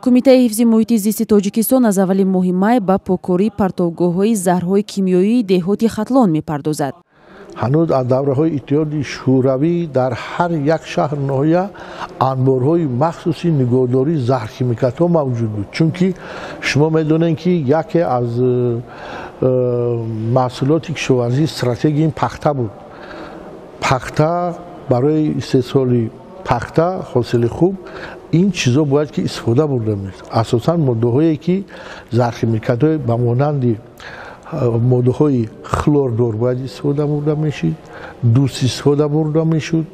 Кумитаи ҳифзи муҳити зисти Тоҷикистон аз аввали моҳи май ба поккории партовгоҳҳои заҳрҳои кимиёии деҳоти Хатлон мепардозад. Ҳанӯз аз давраҳои Иттиҳоди Шӯравӣ дар ҳар як шаҳр, ноҳия анборҳои махсуси нигоҳдории заҳрхимикатҳо мавҷуд буд, чунки шумо медонед, ки яке аз маҳсулоти кишоварзии стратегии ин пахта буд. Пахта, барои истеҳсоли пахта, ҳосили хуб, ин чизо бояд ки истифода бурда мешуд. Асосан моддаҳое ки заҳрхимикатҳои ба монанди моддаҳои хлордор бояд истифода бурда мешуд, дус истифода бурда мешуд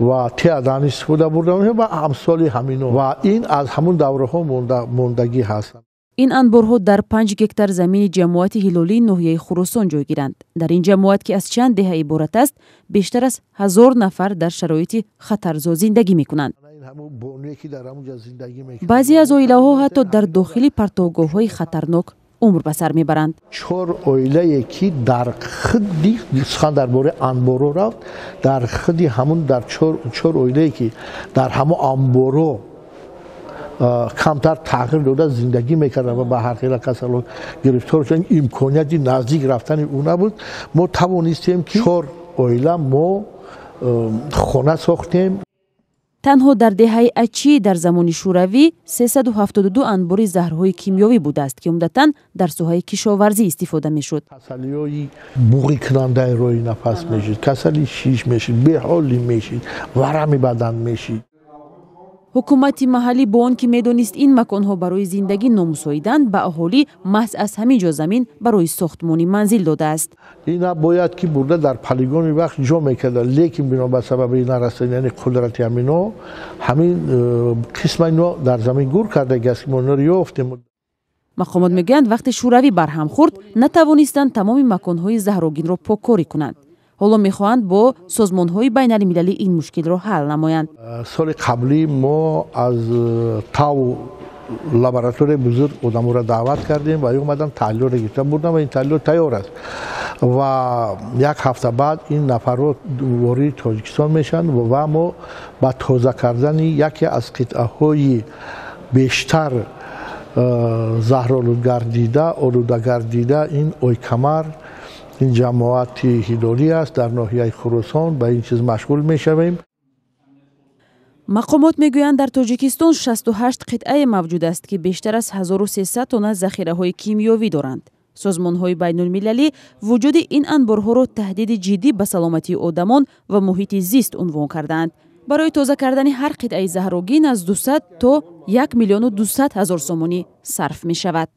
ва теадан истифода бурда мешуд ва амсоли ҳамино, ва ин аз ҳамун давраҳо мондагӣ ҳаст. Ин анборҳо дар 5 гектар замини ҷамоати Ҳилолии ноҳияи Хуросон ҷойгиранд. Дар ин ҷамоат, ки аз чанд деҳа иборат аст, бештар аз 1000 нафар дар шароити хатарзо зиндагӣ мекунанд. Баъзе аз оилаҳо ҳатто дар дохили партовгоҳҳои хатарнок умр ба сар мебаранд. Чор оилае ки дар худи, сухан дар бораи анборо рафт, дар худи ҳамун дар чор оилае ки дар ҳамон анборо камтар тағйир дода зиндагӣ мекарданд ва ба ҳар хела касалот гирифтор шуданд, имконияти наздик рафтани ӯ набуд. Мо тавонистем, ки чор оила мо хона сохтем. Танҳо дар деҳаи Ачӣ дар замони Шӯравӣ 372 анбори заҳрҳои кимиёвӣ будааст, ки умдатан дар соҳаи кишоварзӣ истифода мешуд. Касалиҳои буғикунандаи роҳи нафас мешид, касали шиш мешид, беҳолӣ мешид, варами бадан мешид. Ҳукумати маҳаллӣ бо он ки медонист, ин маконҳо барои зиндагӣ номусоиданд, ба аҳолӣ маҳз аз ҳамин ҷо замин барои сохтмони манзил додааст. Ина бояд ки бурда дар полигони вақт ҷо мекарда, лекин бино ба сабаби нарасидани қудрати ҳамино, ҳамин қисма ино дар замин гур кардаги аст, ки мо инро ёфтем. Мақомот мегӯянд, вақте Шӯравӣ барҳам хӯрд, натавонистанд тамоми маконҳои заҳрогинро поккорӣ кунанд. Ҳоло мехоҳанд бо созмонҳои байналмилалӣ ин мушкилро ҳал намоянд. Соли қаблӣ мо аз тав лабораторияи бузург одаморо даъват кардем ва омадан, таҳлилро гирифта бурдам ва ин таҳлило тайёр аст ва як ҳафта баъд ин нафарҳо вориди Тоҷикистон мешаванд ва мо ба тоза кардани яке аз қитъаҳои бештар заҳролудгардида, олудагардида, ин Ойкамар, ин ҷамоати Ҳилолӣ аст дар ноҳияи Хуросон, ба ин чиз машғул мешавем. Мақомот мегӯянд, дар Тоҷикистон 68 қитъае мавҷуд аст, ки бештар аз 1300 тонна захираҳои кимиёвӣ доранд. Созмонҳои байнулмилалӣ вуҷуди ин анборҳоро таҳдиди ҷиддӣ ба саломатии одамон ва муҳити зист унвон кардаанд. Барои тоза кардани ҳар қитъаи заҳрогин аз 200 то 1 200 000 сомонӣ сарф мешавад.